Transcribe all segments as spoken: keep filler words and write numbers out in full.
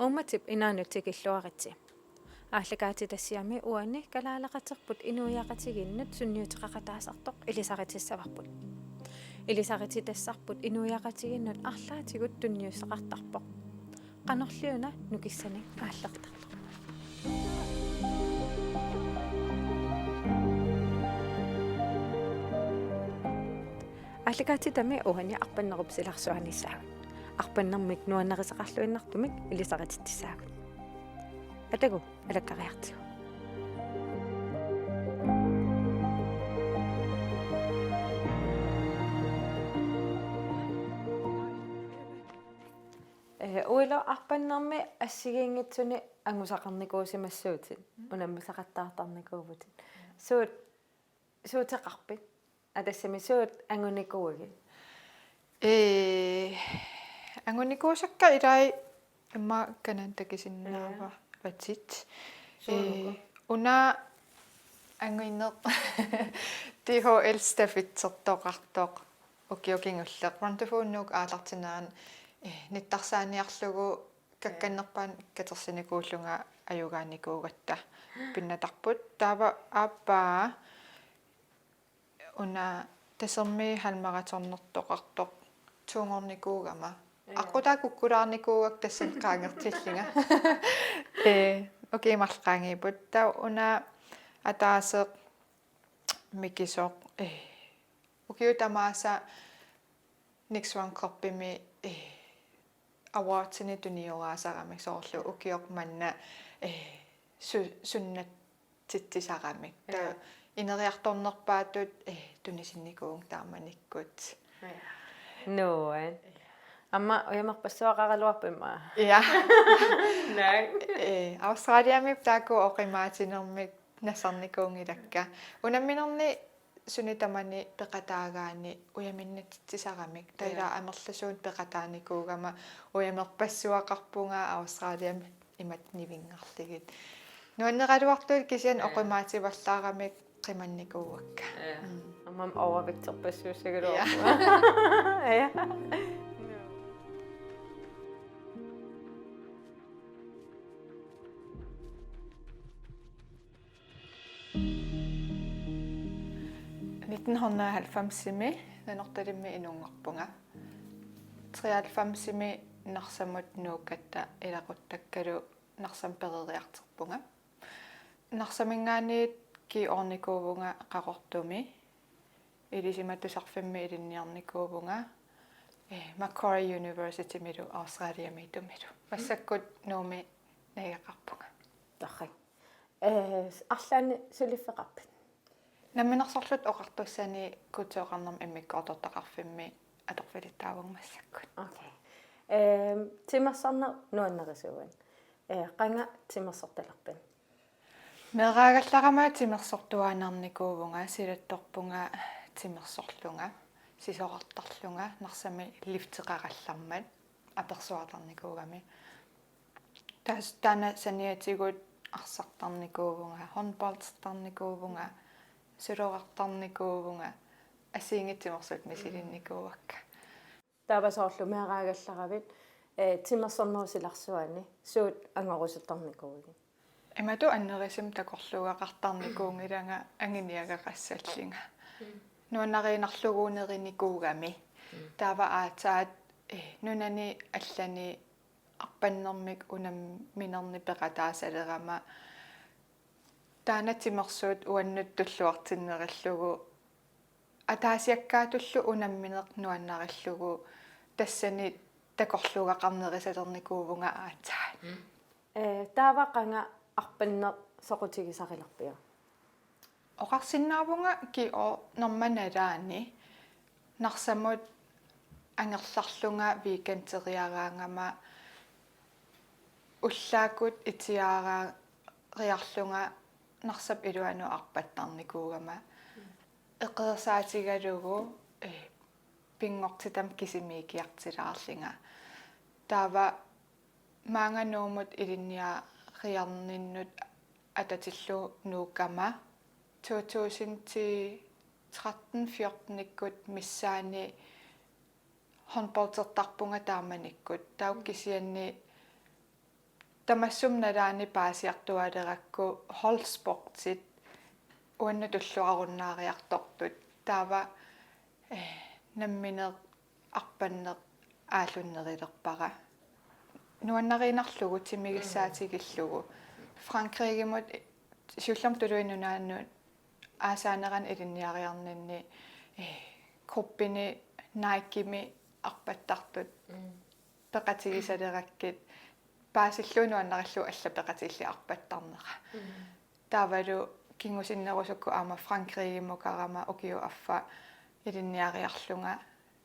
Uummatip inaanut tikilluaritsi. Aallakaatitassiami uani kalaaleqaterput inuiaqatigiinnut sunniuteqaqataasartoq ilisaritissavavut. Ilisarititassarput inuiaqatigiinnut arlaatigut tunniussaqartarpoq. Qanorliuna nukissanik aallertartoq. Aallakaatitami uani arpannerup silarsuanissaagut. Arpannermik nuannarisaqarluinnartumik ilisarititsissaagut. Atagu alakkariartigu. Ee, uilu arpannermi assigiinngitsuni angusaqarnikuusimassuutit, unammisaqattaartarnikuuvutit. Suut, suuteqarpit? Atassami suut angunikuuigit? Ee, angunikuusakka ilai immaqa kanani takusinnaavatit. Suunuku? Ee, una anguneq D H L stafetsertoqartoq ukioq kingulleq. Wonderful Nuuk aallartinnerani, ee, nittarsaaniarlugu kakkannerpaamik katersinikuullunga ajugaanikuugatta pinnatarput. Taava aappaa una Tasermi halvmaratonertoqartoq tuungornikuugama. Ja. Aqqutaa kukkulaarnikuugakku tassani qaangertillinga. Ee, ukiut marluk qaangiupput. Taava una ataaseq mikisoq, ee, ukiut tamaasa Nick Swan Clubimi, ee, awardsini tunioraasaramik soorlu ukioq manna, ee, su-, sunnaatitsisaramik. Taava, ja, ineriartornerpaatut, ee, tunisinnikuuvunga taamanikkut. Ja. Nuann'. Aamma ujamerpassuaqaraluarpit immaqa? Ja. Naak. Ee, Australiami taakku oqimaatinermik nassarnikuunngilakka. Unamminerni suni tamani peqataagaanni ujaminnaatitsisaramik. Taava, ja, amerlasuunik peqataanikuugama ujamerpassuaqarpunga Australiami imatut nivinngarlugit. Nuanneraluartut kisianni, ja, oqimaativallaarami qimannikuuakka. Ja. Mm. Aamma overvægterpassuussagaluarpunga. Ja. Ja. Nitten hundrede og halvfemsimi Nanortalimmi inunngorpunga. Treoghalvfemsimi Narsamut nuukkatta ilaquttakkalu Narsami peroriartorpunga. Narsaminngaanniit Q-ornikuuvunga Qaqortumi. Ilisimatusarfimmi ilinniarnikuuvunga, eh, Macquarie Universitymilu Australiamiittumilu. Massakkut Nuummi najugaqarpunga. Torrak. Eh, arlaannik suliffeqarpit? Namminersorluta Oqartussani Kultureqarnermut Immikkoortortaqarfimmi atorfilittaavunga massakkut. Okay. Ehm, timersorneq nuannerisuuit? Eh, qanga timersortalerpit? Meeraagallarama timersortuaannarnikuuvunga, silattorpunga timersorlunga, sisorartarlunga, Narsami lifteqarallarmat apersuartarnikuugami. Taas-, taanna saniatigut arsartarnikuuvunga, håndboldertarnikuuvunga, sulorartarnikuuvunga, assigiinngitsut timersuutit misilinnikuuakka. Taava soorlu meeraagallaravit, eh, timersornerup silarsuani suut angorusuttarnikuuigit? Imatut annerusumik takorluugaqartarnikuunngilanga anguniagaqassallunga. Mm. Nuannariinnarlugu nerinikuugami. Mm. Taava aatsaat, eh, nunani allani arpannermik unamminernik peqataasalerama taanna timersuut uannut tulluartinnerillugu ataasiakkaatullu unammineq nuannarillugu tassani takorluugaqarnerusalernikuuvunga aatsaat. Eh, taava qanga arpanneq soqutigisarilerpiuk? Oqarsinnaavunga Q-ornerma nalaani Narsamut angerlarlunga weekenderiaraangama ullaakkut itiaariarlunga Narsap iluanut arpattarnikuugama. Eqeersaatigalugu, eh, pinngortitami kisimiikiartilaarlunga. Taava maanga Nuummut ilinniariarninnut atatillugu nuukkama to tusind tretten fjortenikkut missaani håndboldertarpunga taamanikkut. Taava kisianni Tamassuma nalaani paasiartuaalerakku holdsportit uannut tulluarunnaariartortut. Taava, eh, nammineq arpanneq aallunnerulerpara. Nuannariinnarlugu timigissaatigillugu. Frankrigimut siullermik tuluit nunaannut aasaanerani ilinniariarninni, eh, gruppini Nikemi arpattartut peqatigisalerakkit paasillugu nuannarillugu allat peqatigalugit arpattarnera. Taavalu kingusinnerusukkut aamma Frankrigimukarama ukiup affaa ilinniariarlunga.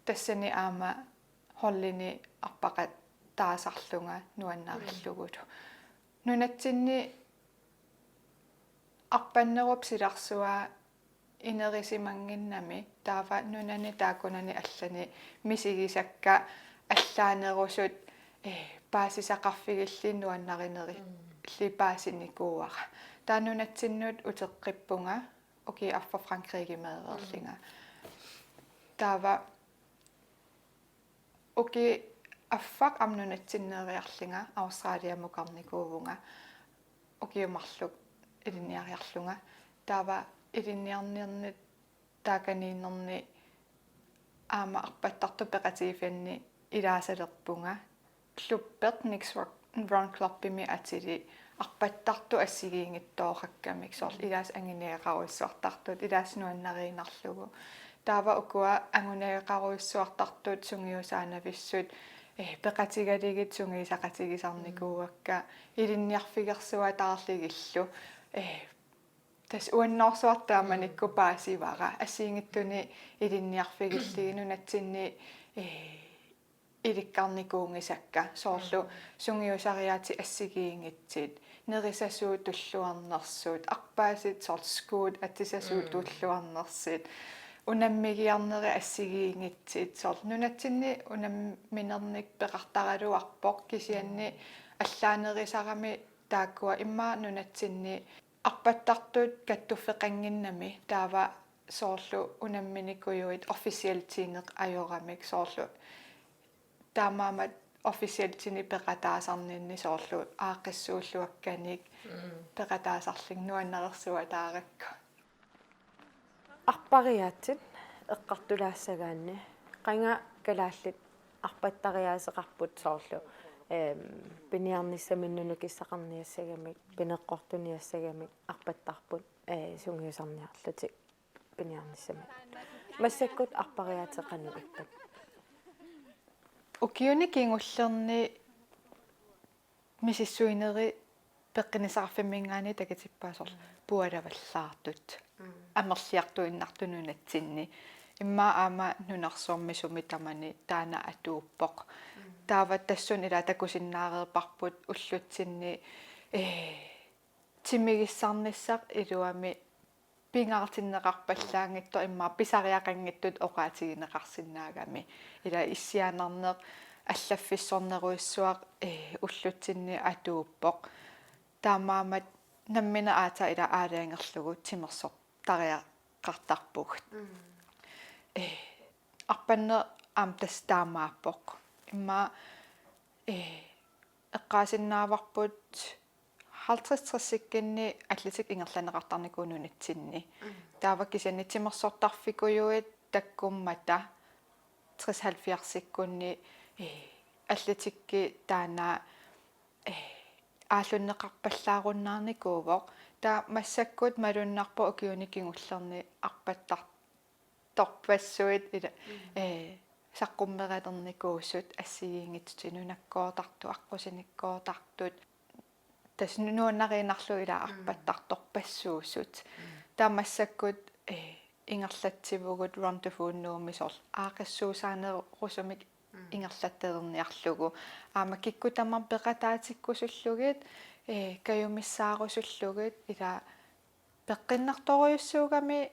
Tassani aamma holdini arpaqataasarlunga nuannarillugulu. Nunatsinni arpannerup silarsua inerisimannginnami taava nunani taakkunani allani misigisakka allaanerusut, eh, paasisaqarfigillugit nuannarinerilli paasinikuuara. Taava nunatsinnut uteqqippunga ukiup affaa Frankrigimeereerlunga. Taava ukiup affaa aamma nunatsinneeriarlunga Australiamukarnikuuvunga ukiut marluk ilinniariarlunga. Taava ilinniarninni taakaniinnerni aamma arpattartut peqatigiiffianni ilaasalerpunga. Klubbeq Nick's Rock, Run Clubimi atili arpattartut assigiinngitsoorakkamik soorlu ilaasa anguniagaqarujussuartartut ilaasa nuannariinnarlugu. Taava ukua anguniagaqarujussuartartut sungiusaanavissut, eh, peqatigalugit sungiusaqatigisarnikuuakka ilinniarfigersuataarlugillu. Eh, tassa uannoorsuaq taamanikkut paasivara. Assigiinngitsunik ilinniarfigillugit nunatsinni, eh, ilikkarnikuunngisakka soorlu sungiusariaatit assigiinngitsut, nerisasuut tulluarnersut, arpaasut soorlu skuut atisasuut tulluarnersut, unammigiarnerit assigiinngitsut soorlu nunatsinni unamminernik peqartaraluarpoq kisianni allaanerusarami taakkua immaqa nunatsinni arpattartut kattuffeqannginnami taava soorlu unamminikujuit officialtinik ajoramik soorlu taamaammat officialtinik peqataasarninni soorlu aaqqissuulluakkanik peqataasarlugit nuannareersuataarakku. Arpariaatsit eqqartulaassagaanni qanga kalaallit arpattariaaseqarput soorlu, ehm, piniarnissaminnut nukissaqarniassagamik, pineqqortuniassagamik arpattarput, eh, sungiusarniarlutik piniarnissamik. Massakkut arpariaatsit qanoq ippat? Ukiuni kingullerni misissuinerit peqqinnissaqarfimminngaanniit takutippaa soorlu pualavallaartut. Amerliartuinnartut nunatsinni. Immaqa aamma nunarsuarmi sumi tamani taanna atuuppoq. Taava tassunga ila takusinnaareerparput ullutsinni, eh, timigissarnissaq iluamik pingaartinneqarpallaanngitsoq immaqa pisariaqanngitsutut oqaatigineqarsinnaagami. Ila issiaannarneq allaffissornerujussuaq, eh, ullutsinni atuuppoq. Taamaammat nammineq aatsaat ila aalajangerlugu timersortariaqartarpugut. Eh, arpanneq aamma tassa taamaappoq. Immaqa, eh, eqqaasinnaavarput halvtreds tressikkunni atletik ingerlanneqartarnikuuvoq nunatsinni. Taava kisianni timersortarfikujuit takkummata tres halvfjerdsikkunni, eh, atletikki taanna, eh, aallunneqarpallaarunnaarnikuuvoq. Taava massakkut malunnarpoq ukiuni kingullerni arpattar- torpassuit ila, eh, saqqummeralernikuusut assigiinngitsut nunakkoortartut, aqqusinikkoortartut. Tassa nu-, nuannariinnarlugu ila arpattartorpassuusut. Taava massakkut, eh, ingerlatsivugut Rendezvous Nuummi soorlu aaqqissuussaanerusumik ingerlattarniarlugu. Aamma kikkut tamarmik peqataatikkusullugit, eh, kajumissaarusullugit ila peqqinnartorujussuugami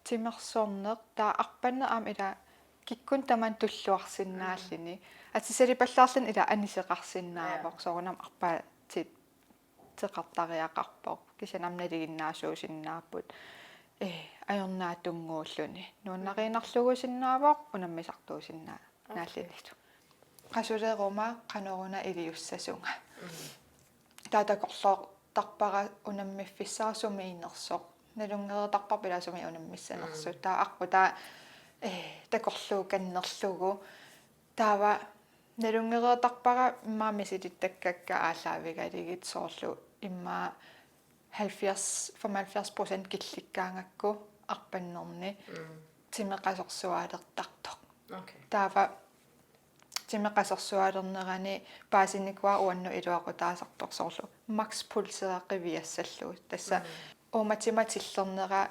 timersorneq, taava arpanneq aamma ila kikkunnit tamanit tulluarsinnaalluni. Atisalipallaarluni ila aniseqarsinnaavoq, soorunami arpaatsit teqartariaqarpoq. Kisianni aamma nalinginnaasuusinnaapput, eh, ajornaatunnguulluni. Nuannariinnarlugusinnaavoq unammisartuusinnaallunilu. Qasuleruma qanoruna iliussasunga. taava takorloortarpara unammiffissaq sumiinnersoq. Nalunngereertarparput ilaa sumi unammissanersoq. Mm. Taava aqqutaa, eh, takorluukannerlugu. Taava nalunngereertarpara immaqa misilittakkakka aallaavigalugit soorlu immaqa halvfjerds, femoghalvfjerds procent killikkaangakku arpannerni. Mm. Timi qasorsuaalertartoq. Okay. Taava timi qasorsuaalernerani paasinikuuara uannut iluaqutaasartoq soorlu max pulsera qiviassallugu. Tassa, mm, uuma tima tillernera,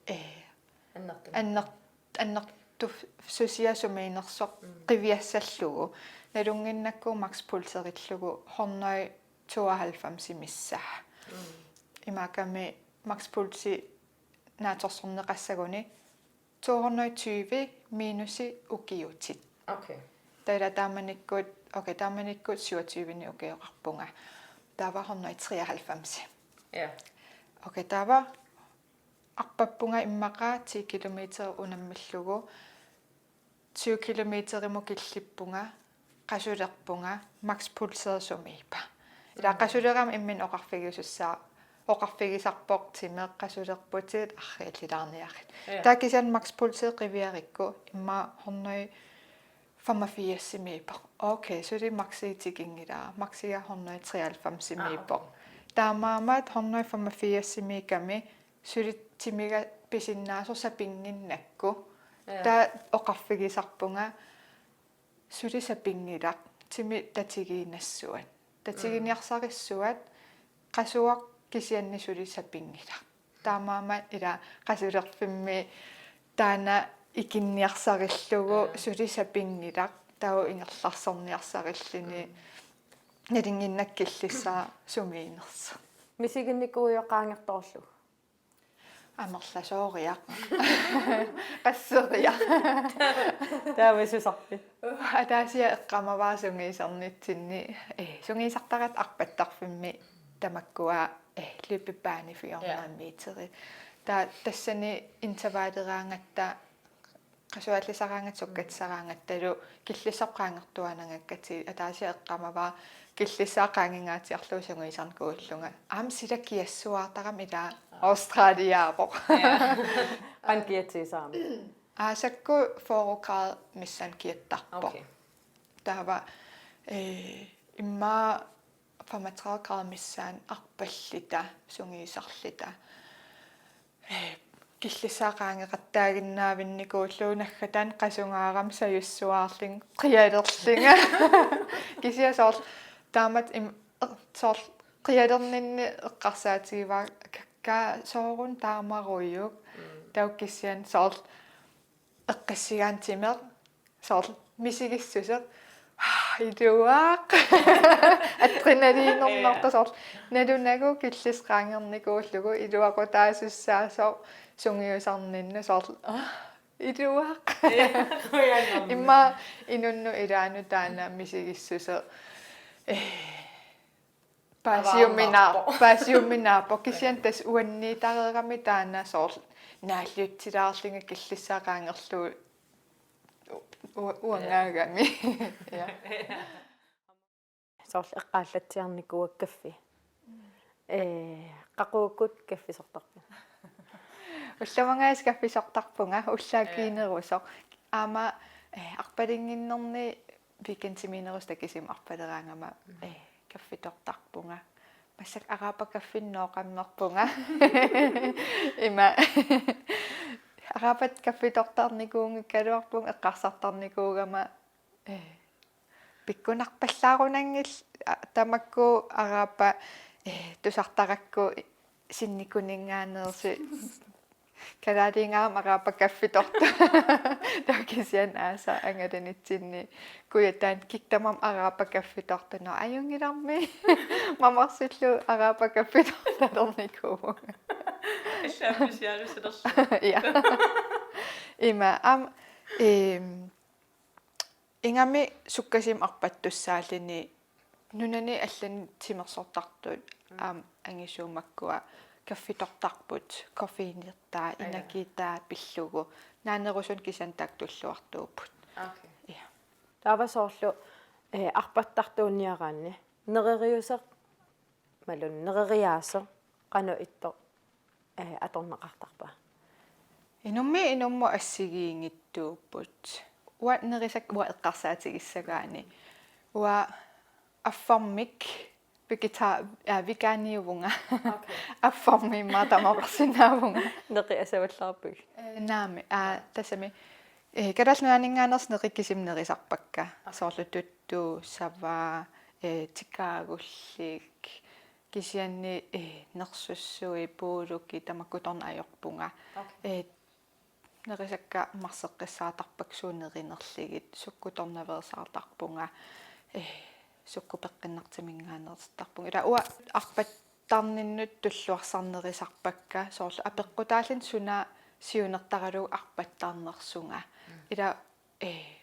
eh, annertun. Anner-, annertussusia sumiinnersoq, mm, qiviassallugu. Nalunnginnakku max pulserillugu hundrede tooghalvfems missaa. Mm. Imaakami max pulsi naatsorsorneqassaguni to hundrede tyve minusi ukiutit. Okay. Taava taamanikkut, okay, taamanikkut syvogtyve-ni ukioqarpunga. Taava hundrede treoghalvfems. Ja. Okay, taava arpappunga immaqa ti kilometer unammillugu, tyve kilometerimut killippunga, qasulerpunga, max pulseri sumiippa. Ilaa, mm, qasulerama imminut oqarfigisussaa-, oqarfigisarpoq timi qasulerputit arriillilaarniarit. Ja. Taava kisianni max pulseri qiviarikku immaqa hundrede femogfirsimiippoq. Okay, suli maxi tikinngilara. Maxiga hundrede treoghalvfemsimiippoq. Ah, okay. Taamaammat hundrede femogfirsimiikkami suli timiga pisinnaasoq sapinnginnakku. Ja. Taava oqarfigisarpunga suli sapinngilaq, timi tatigiinnassuat. Tatiginiarsarissuat, qasuaq kisianni suli sapinngilaq. Taamaammat ilaa qasulerfimmi taanna ikinniarsarillugu, mm, suli sapinngilaq, taava ingerlaarsorniarsarilluni, mm, nalunnginnakku killissaa sumiinnersoq. Misiginnikuuiuk qaangertoorlugu? Amerlasooriaq. Qasseriaq. Taava susarpit? Ataasiaq eqqaamavara sungiusarnitsinni. Eh, sungiusartaratta arpattarfimmi tamakkua, eh, løbebane fire hundrede, ja, meteri. Taava tassani intervalleraangatta qasuallisaraangatta sukkatsisaraangattalu killissaaq qaangertuaannanngikkatsigu ataasiaq eqqaamavara killissaaq qaanginngaatiarlugu sungiusarnikuullunga. Aamma sila kiassuaartarami ilaa, aa, Australiaavoq. Ja. Qanoq kiatsigisarami? Aasakkut fyrre grader missaani kiattarpoq. Okay. Taava, eh, immaqa femogtredive grader missaani arpalluta sungiusarluta. Eh, killissaaq qaangeqattaaginnaavinnikuullugu naggataani qasungaarama sajussuaarlunga qialerlunga. Kisianni soorlu taamatut im-, er-, soorlu qialerninni eqqarsaatigivara ka-, ka-, sooruna taamarujuk. Mm. Taava kisianni soorlu eqqassigaanni timeq soorlu misigissuseq. Iluaq. Adrenalinernerta. Ja. Soorlu nalunagu killissaaq qaangernikuullugu iluaqutaasussaasoq sungiusarninnut soorlu, ah, iluaq. Ja, qujanarmi. Immaqa inunnut ilaannut taanna misigissuseq. Eh, paasiuminaar-, avaammaarpoq. Paasiuminaarpoq. Kisianni tassa uanniitareerami taanna soorlu naalliutsilaarlunga killissaaq qaangerlugu u-, u-, uangaagami. Ja. Soorlu eqqaallatsiarnikuuakka kaffi. Eh, qaqugukkut kaffisortarpit? Ullumimut kaffisortarpunga, ullaakiinerusoq. Aamma, eh, arpalinnginnerni weekendimiinnerusoq takusimi arpaleraangama, mm, eh, kaffitortarpunga. Massakkut araapakaffinnooqammerpunga. Ima. Araapat kaffitortarnikuunngikkaluarpunga eqqarsartarnikuugama, eh, pikkunarpallaarunanngilaq, a, tamakku araappat, eh, tusartarakku sinnikuninngaanneersut. Kalaaliungaarami araappat kaffitortoq. Taava kisianni aasaq angalanitsinni kujataani kikkut tamarmik araappat kaffitortoq. Nå, ajunngilarmi. Mamarsullu araappat kaffitortalernikuuvunga. Issa pisiarusilersu. Ja. Ima, aamma, ehm, ingammik sukkasuumik arpattussaalluni nunani allani timersortartut, mm, aamma angisuummat makkua kaffitortarput, koffeinertaa, ja, energitaa pillugu. Naanerusunut kisianni taakku tulluartuupput. Okay. Ja. Taava soorlu, eh, arpattartuunniaraanni. Nereriuseq Imaluunniit nereriaaseq qanoq ittoq, eh, atorneqartarpa? Inummit inummut assigiinngitsuupput. Uanga nerisakka, uanga eqqarsaatigissagaanni. Uanga affarmik vegeta-, aa, vegaaniuvunga. Okay. Affarmik immaqa tamarsinnaavunga. Neqi asavallaarpigit? Eh, naamik. Aa, tassami. Eh, Kalaallit Nunaanninngaanneersut neqit kisimik nerisarpakka. Okay. Soorlu tuttu, sava, eh, tikaagullik. Kisianni, eh, nersussui, puulukit tamakkutorneq ajorpunga. Okay. Eh, nerisakka marseqqissaartarpakka suut nerinerlugit, sukkutornaveersaartarpunga, eh, sukkut peqqinnartuminngaanneersittarpunga. Ila uanga arpattarninnut tulluarsarnerisarpakka, soorlu apeqqutaalluni suna siunertaralugu arpattarnersunga. Mm. Ila, eh,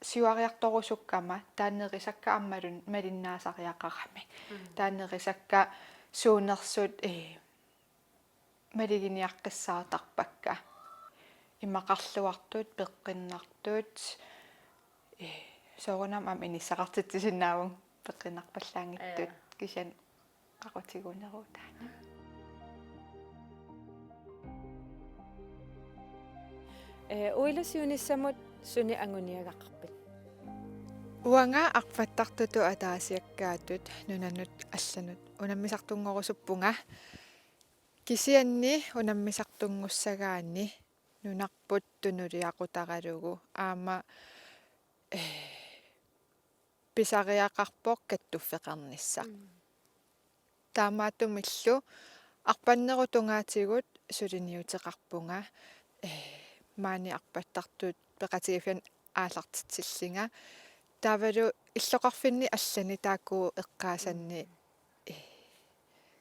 siuariartorusukkama taanna nerisakka aamma malun-, malinnaasariaqarami. Mm. Taanna nerisakka suunersut, eh, maluginiaqqissaartarpakka. Imaqarluartut, peqqinnartut, eh, soorunami aamma inissaqartitsisinnaavunga peqqinnarpallaanngitsut. Aa. Kisianni qaqutiguuneruutaana. Eh, uilu siunissamut suni anguniagaqarpit? Uanga arpattartutut ataasiakkaatut nunanut allanut unammisartunngorusuppunga. Kisianni unammisartunngussagaanni nunarput tunuliaqutaralugu aamma, eh, pisariaqarpoq kattuffeqarnissaq. Mm. Taamaattumillu arpannerup tungaatigut suliniuteqarpunga, eh, maani arpattartut peqatigiiffianni aallartitsillunga. Taavalu illoqarfinni allani taakku eqqaasanni, eh,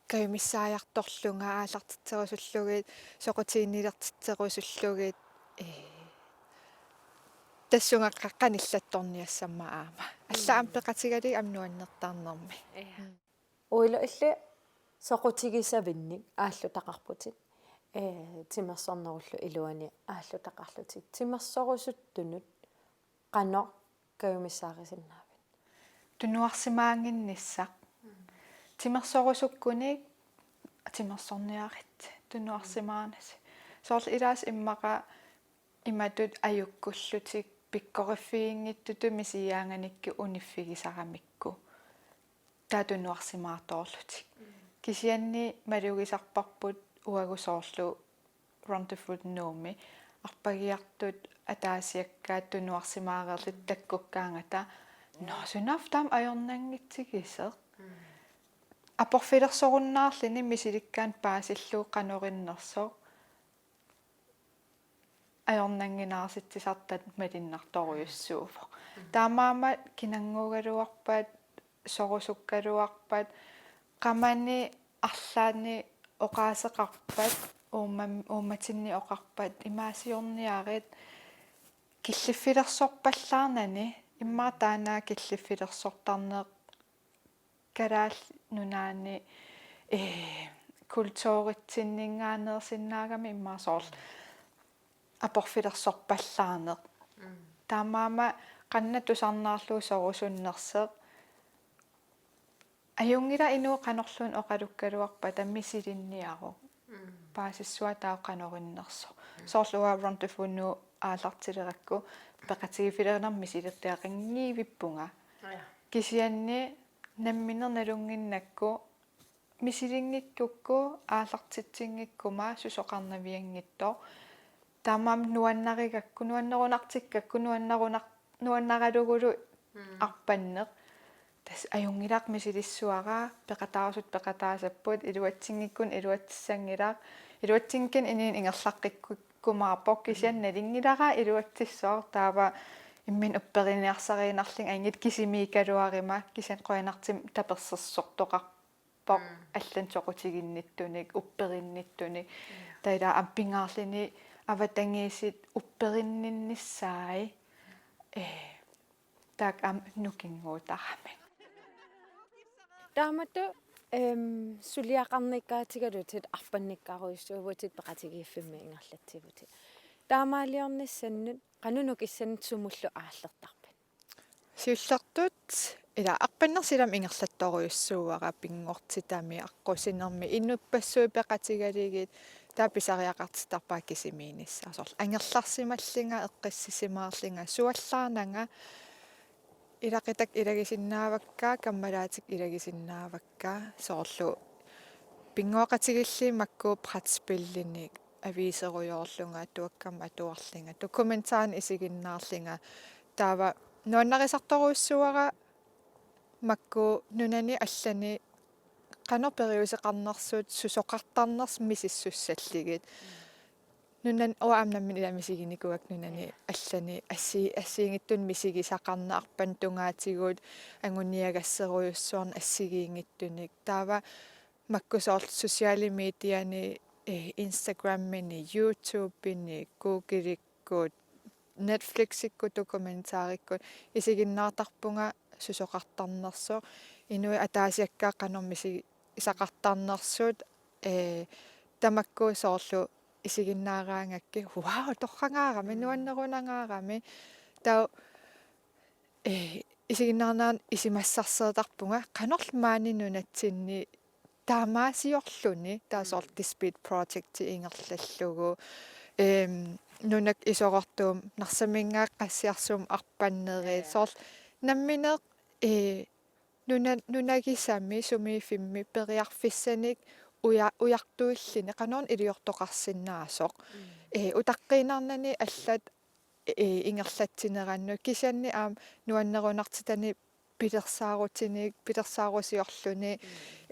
kajumissaajartorlunga aallartitserusullugit, soqutiginnilertitserusullugit, eh, tassunga qa-, qanillattorniassammat aamma. Allaat aamma peqatigalugit aamma nuannertarnermi. Ja. Uilu illit soqutigisavinnik aallutaqarputit, eh, timersornerullu iluani aallutaqarlutit. Timersorusuttunut qanoq kajumissaarisinnaavit? Tunuarsimaannginnissaq. Mm. Timersorusukkunik timersorniarit tunuarsimaarnasi. Soorlu ilaasa immaqa imatut ajukkullutik pikkoriffiginngitsutut misigigaangakkit uniffigisaramikku. Taava tunuarsimaartoorlutik. Mm. Kisianni malugisarparput uagut soorlu Rendezvous Nuummi arpagiartut ataasiakkaat tunuarsimaareerlutik takkukkaangata. Nå, sunaaffa taama ajornanngitsigisoq. Mm. Aporfilersorunnaarluni misilikkaanni paasillugu qanoq innersoq ajornannginnaarutissartat malunnartorujussuuvoq. Mhm. Taamaammat kinannguugaluarpat, sorusukkaluarpat, qamani arlaanni oqaaseqarpat, uumam-, uummatinni oqarpat, imaasiorniarit killiffilersorpallaarnani, immaqa taanna killiffilersortarneq Kalaallit Nunaanni, eh, kulturitsinninngaanneersinnaagami immaqa soorlu aporfilersorpallaarneq. Mm. Taamaammat qanoq tusarnaarlugu sorusunnersoq. Ajunngilaq inuit qanorluunniit oqalukkaluarpata misilinniaruk. Mm. Paasissuaq taava qanoq innersoq. Mm. Soorlu uanga Rendezvous Nu aallartilerakku peqatigiiffilerinermik misilittuaqanngivippunga. Ja. Kisianni nammineq nalunnginnakku misilinngikkukkit aallartitsisinngikkuma susoqarnavianngitsoq. Taamaammat nuannarigakku, nuannerunartikkakku, nuannerunar-, nuannaralugulu Mm. arpanneq. Tassa ajunngilaq misilissavara, peqataasut peqataasapput, iluatsinngikkunik iluatsissanngilaq, iluatsinngikkuni inuuneq ingerlaqqikkumaarpoq, kisianni Mm. nalunngilara iluatsissasoq, taava imminut upperiniarsariinnarlunga angut kisimiikkaluaruma, kisianni qujanartumik tapersersortoqarpoq Mm. allanut soqutiginnittunik, upperinnittunik. Mm. Taava ila aamma pingaarluni avatangiisit upperinninnissaat. Eh, taakku aamma nukinngutaramik. Taamatut, em, suliaqarnikkaatigalutit arpannikkaarujussuuvutit peqatigiiffimmi ingerlatsivutit. Taamaaliornissannut qanoq nukissanut sumullu aallertarpit? Siullertut, ila arpannersut ilami ingerlattorujussuuara pinngortitami aqqusinermi inuppassuit peqatigalugit taava pisariaqartittarpara kisimiinnissaa. Soorlu angerlarsimallunga, eqqissisimaarlunga, suallaarnanga, ilaquttaaq ilagisinnaavakka, kammalaatikka ilagisinnaavakka, soorlu pinnguaqatigillunga makku brætspillinik aviiserujoorlunga, atuakkama atuarlunga, dokumentarinik isiginnaarlunga. Taava nuannarisartorujussuuara makku nunani allani qanoq periuseqarnersut susoqartarnersut misissussallugit. Nunani uanga aamma nammineq ila misiginikuuakka nunani allani assi-, assigiinngitsunik misigisaqarneq, arpanneq tungaatigut anguniagasserujussuarnik assigiinngitsunik. Taava makku soorlu sociale mediani, eh, Instagramini, YouTubeni, Googleikkut, Netflixikkut, dokumentarikkut isiginnaartarpunga susoqartarnersoq, inuit ataasiakkaat qanoq misigisaqartarnersut, eh, tamakku soorlu isiginnaaraangakkit, wow, torragaarami, mm, nuannerunangaarami. Taava, eh, isiginnaarnera isumassarsiortarpunga qanorlu maani nunatsinni taamaasiorluni, taava soorlu, mm, This Beat Project ingerlallugu, ehm, nunakka isorartuumik Narsaminngaanniit Qassiarsumut arpannerit, ja, soorlu nammineq, eh, nuna-, nunagisami sumiiffimmi periarfissanik uja-, ujartuilluni qanoruna iliortoqarsinnaasoq. Mm. Eh, utaqqiinnarnani allat, eh, ingerlatsinerannut, kisianni aamma nuannerunartitani pilersaarutinik, pilersaarusiorluni, mm,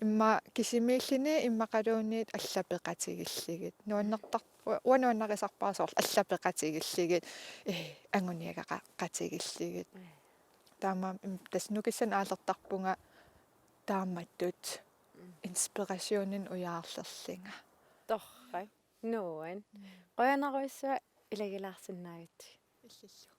immaqa kisimiilluni immaqaluunniit allat peqatigillugit. Nuannertar-, u-, uanga nuannarisarpara soorlu allat peqatigillugit, eh, anguniagaqa-, qatigillugit. Mm. Taamaammat im-, tassa nukissanik aallertarpunga taamatut, mm, inspirationinik ujaarlerlunga. Torrak. Nuann. Mm. Qujanarujussuaq ilagilaarsinnaagakkit. Illillu.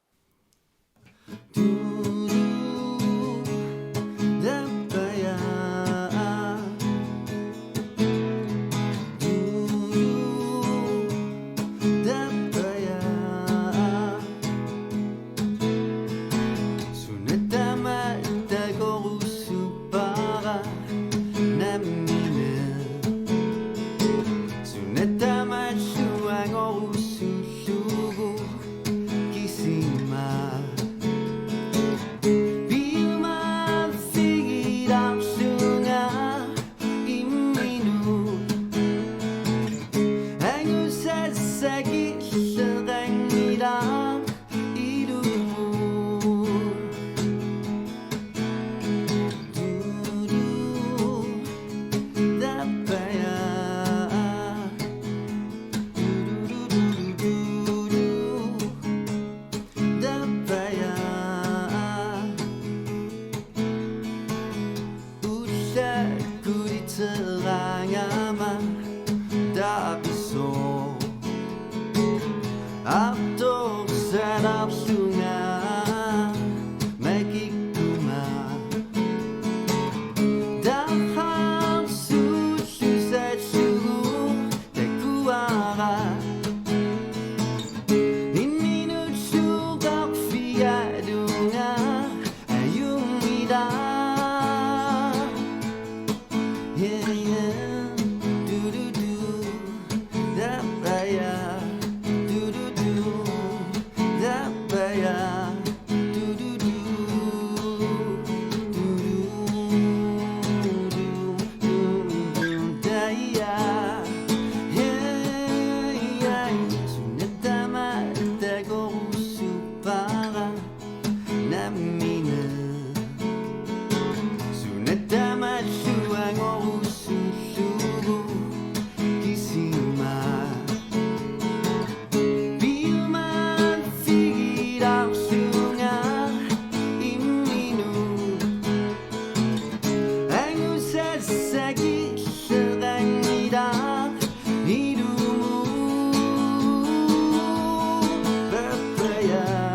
Suna tamaat takorusuppara nammineq. Suna tamaat suangorussullugu kisima. Piumaaffigilaarlunga imminut. Angusassakilleqanngilaq ilumut. Dudu, tappajaa. Dudu, dudu, dudu, tappajaa. Ullaakkut iterangama taaqisoq. Artorsalaarlunga makikkuma. Taharsuullusallugu takuara. Imminullu qarfigalunga ajunngilaq. Yeah, yeah. Du-du-du. Dabbaya. Du-du-du. Dabbaya. Du-du-du. Du-du-du. Du-du-du. Daya. Yeah, yeah. Suna tamaat takorusuppara nammineq. Suna tamaat suangorussullugu kisima. Piumaaffigilaarlunga imminut. Angusassakilleqanngilaq ilumut. Pappajaa.